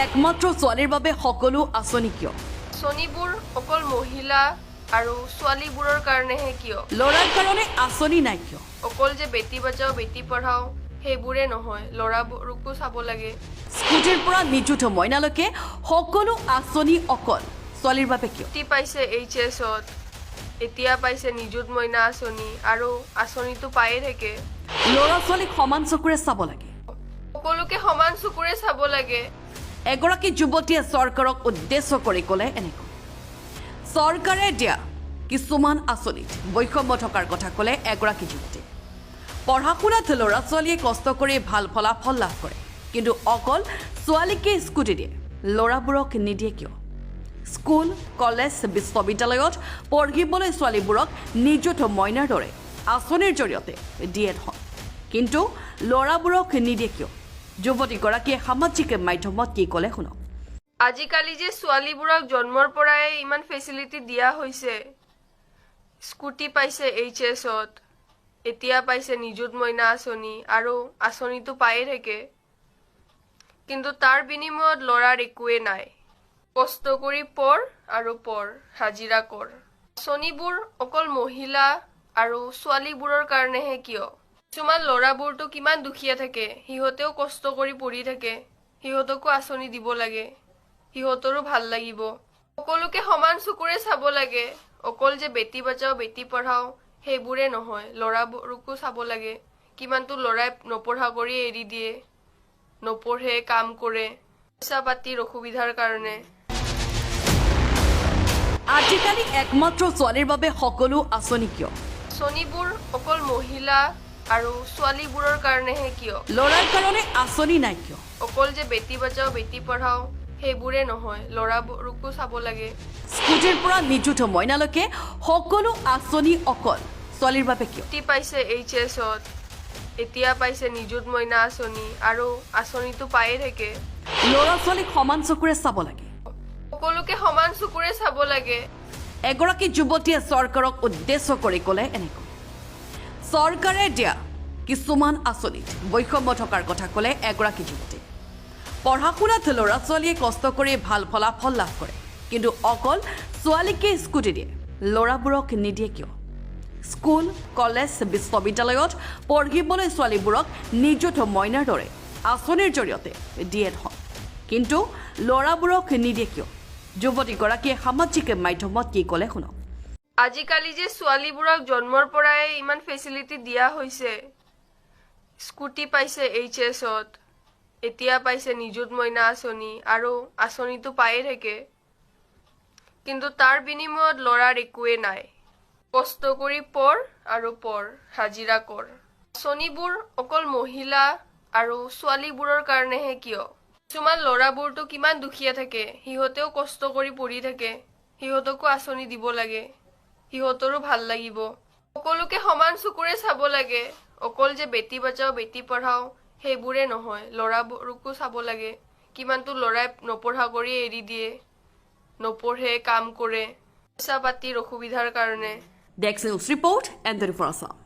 একমাত্ৰ ছোৱালীৰ বাবে সকলো আঁচনি কিয়? আঁচনিবোৰ অকল মহিলা আৰু ছোৱালীবোৰৰ কাৰণেহে কিয়? ল'ৰাৰ কাৰণে আঁচনি নাই কিয়? অকল যে বেটী বচাও বেটী পঢ়াও সেইবোৰে নহয়, ল'ৰাবোৰকো চাব লাগে। স্কুটিৰ পৰা নিযুত মইনালৈকে সকলো আঁচনি অকল ছোৱালীৰ বাবে কিয়? স্কুটি পাইছে এইচএছত, এতিয়া পাইছে নিযুত মইনা আঁচনি আৰু আঁচনিটো পায়ে থাকে। ল'ৰা ছোৱালীক সমান চকুৰে চাব লাগে। সকলোকে সমান চকুৰে চাব লাগে। এগৰাকী যুৱতীয়ে চৰকাৰক উদ্দেশ্য কৰি ক'লে এনেকৈ। চৰকাৰে দিয়া কিছুমান আঁচনিত বৈষম্য থকাৰ কথা ক'লে এগৰাকী যুৱতীয়ে। পঢ়া শুনাত ল'ৰা ছোৱালীয়ে কষ্ট কৰি ভাল ফলাফল লাভ কৰে, কিন্তু অকল ছোৱালীকে স্কুটি দিয়ে, ল'ৰাবোৰক নিদিয়ে কিয়? স্কুল, কলেজ, বিশ্ববিদ্যালয়ত পঢ়িবলৈ ছোৱালীবোৰক নিযুত মইনাৰ দৰে আঁচনিৰ জৰিয়তে দিয়ে ধন, কিন্তু ল'ৰাবোৰক নিদিয়ে কিয়? যুৱতীগৰাকীয়ে সামাজিক মাধ্যমত কি ক'লে শুনক। আজিকালি যে ছোৱালীবোৰক জন্মৰ পৰাই ইমান ফেচিলিটি দিয়া হৈছে, স্কুটি পাইছে এইচএছত, এতিয়া পাইছে নিযুত মইনা আঁচনি আৰু আঁচনিটো পায়ে থাকে। কিন্তু তাৰ বিনিময়ত ল'ৰাৰ একোৱেই নাই। কষ্ট কৰি পঢ় আৰু পঢ়, হাজিৰা কৰ। আঁচনিবোৰ অকল মহিলা আৰু ছোৱালীবোৰৰ কাৰণেহে কিয়? কিছুমান ল'ৰাবোৰতো কিমান দুখীয়া থাকে, সিহঁতেও কষ্ট কৰি পঢ়ি থাকে, সিহঁতকো আঁচনি দিব লাগে, সিহঁতৰো ভাল লাগিব। সকলোকে সমান চকুৰে চাব লাগে। অকল যে বেটী বচাও বেটী পঢ়াও সেইবোৰে নহয়, ল'ৰাবোৰকো চাব লাগে। কিমানটো ল'ৰাই নপঢ়া কৰি এৰি দিয়ে, নপঢ়ে, কাম কৰে পইচা পাতিৰ অসুবিধাৰ কাৰণে। আজিকালি একমাত্ৰ ছোৱালীৰ বাবে সকলো আঁচনি কিয়? আঁচনিবোৰ অকল মহিলা আৰু ছোৱালীবোৰৰ কাৰণেহে কিয়? ল'ৰাৰ কাৰণে আঁচনি নাই কিয়? অকল যে বেটী বচাও বেটী পঢ়াও সেইবোৰে নহয়, ল'ৰাবোৰকো চাব লাগে। স্কুটিৰ পৰা নিযুত মইনালৈকে সকলো আঁচনি অকল ছোৱালীৰ বাবে কিয়? স্কুটি পাইছে এইচএছত, এতিয়া পাইছে নিযুত মইনা আঁচনি আৰু আঁচনিটো পায়ে থাকে। ল'ৰা ছোৱালীক সমান চকুৰে চাব লাগে। সকলোকে সমান চকুৰে চাব লাগে। এগৰাকী যুৱতীয়ে চৰকাৰক উদ্দেশ্য কৰি ক'লে এনেকৈ। চৰকাৰে দিয়া কিছুমান আঁচনিত বৈষম্য থকাৰ কথা ক'লে এগৰাকী যুৱতীয়ে। পঢ়া শুনাত ল'ৰা ছোৱালীয়ে কষ্ট কৰি ভাল ফলাফল লাভ কৰে, কিন্তু অকল ছোৱালীকে স্কুটি দিয়ে, ল'ৰাবোৰক নিদিয়ে কিয়? স্কুল, কলেজ, বিশ্ববিদ্যালয়ত পঢ়িবলৈ ছোৱালীবোৰক নিযুত মইনাৰ দৰে আঁচনিৰ জৰিয়তে দিয়ে ধন, কিন্তু ল'ৰাবোৰক নিদিয়ে কিয়? যুৱতীগৰাকীয়ে সামাজিক মাধ্যমত কি ক'লে শুনক। আজিকালি যে ছোৱালীবোৰক জন্মৰ পৰাই ইমান ফেচিলিটি দিয়া হৈছে, স্কুটি পাইছে এইচএছত, এতিয়া পাইছে নিযুত মইনা আঁচনি আৰু আঁচনিটো পায়ে থাকে। কিন্তু তাৰ বিনিময়ত ল'ৰাৰ একোৱেই নাই। কষ্ট কৰি পঢ় আৰু পঢ়, হাজিৰা কৰ। আঁচনিবোৰ অকল মহিলা আৰু ছোৱালীবোৰৰ কাৰণেহে কিয়? কিছুমান ল'ৰাবোৰতো কিমান দুখীয়া থাকে, সিহঁতেও কষ্ট কৰি পঢ়ি থাকে, সিহঁতকো আঁচনি দিব লাগে, সিহঁতৰো ভাল লাগিব। সকলোকে সমান চকুৰে চাব লাগে। অকল যে বেটী বচাও বেটী পঢ়াও সেইবোৰে নহয়, ল'ৰাবোৰকো চাব লাগে। কিমানটো ল'ৰাই নপঢ়া কৰি এৰি দিয়ে, নপঢ়ে, কাম কৰে পইচা পাতিৰ অসুবিধাৰ কাৰণে। Desk news report, N 24 Assam.